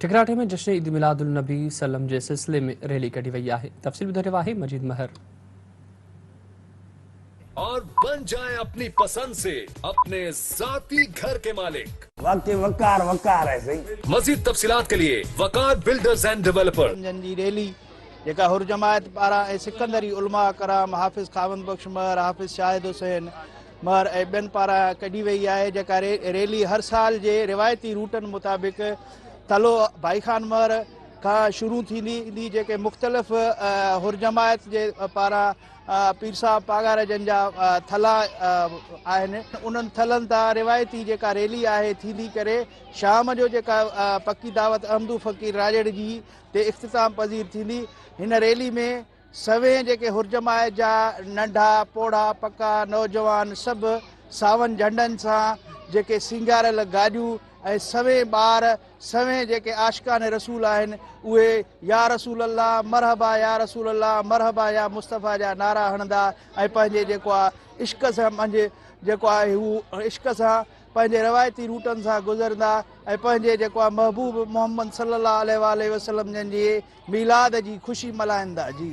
ٺڪراٺي ۾ جشن عيد ميلاد النبي صلعم جي سلسلي ۾ ريلي ڪڍي وئي آهي. تفصيل ٻڌائي رهيو آهي مجيد مهر. اور بن جائين اپني پسند سي اپني ذاتي گهر ڪي مالڪ. واقعي وقار وقار آهي سائين. مزيد تفصيلات ڪي ليي وقار بلڊرز اينڊ ڊويلپر. جن جي ريلي جيڪا حر جماعت پاران ۽ سڪندري علماء ڪرام حافظ خاوند بخش مهر، حافظ شاهد حسين مهر ۽ ٻين پاران ڪڍي وئي آهي جيڪا ريلي هر سال جي روايتي روٽن مطابق ٿلهو ڀائي خان مهر کان شروع ٿيندي ايندي جيڪي مختلف حر جماعت جي پاران پير صاحب پاڳارا جن جا ٿلها آهن انهن ٿلهن تان روايتي جيڪا ريلي آهي ٿيندي ڪري شام جو جيڪا پڪي دعوت احمدو فقير راڄڙ جي تي اختتام پذير ٿيندي هن ريلي ۾ سوين جيڪي حر جماعت جا ننڍا، پوڙها، پڪا، نوجوان سڀ ساون جهنڊن سان جيڪي سينگاريل گاڏيون ۽ سوين ٻار، سوين جيڪي عاشقان رسول آهن اهي يا رسول الله مرحبا يا رسول الله مرحبا يا مصطفيٰ جا نعرا هڻندا ۽ پنهنجي جيڪو آ عشق سان پنهنجي جيڪو آهي هو عشق سان پنهنجي روايتي روٽن سان گذرندا ۽ پنهنجي جيڪو آ محبوب محمد صلي الله عليه واٰله وسلم جن جي ميلاد جي خوشي ملهائيندا جي.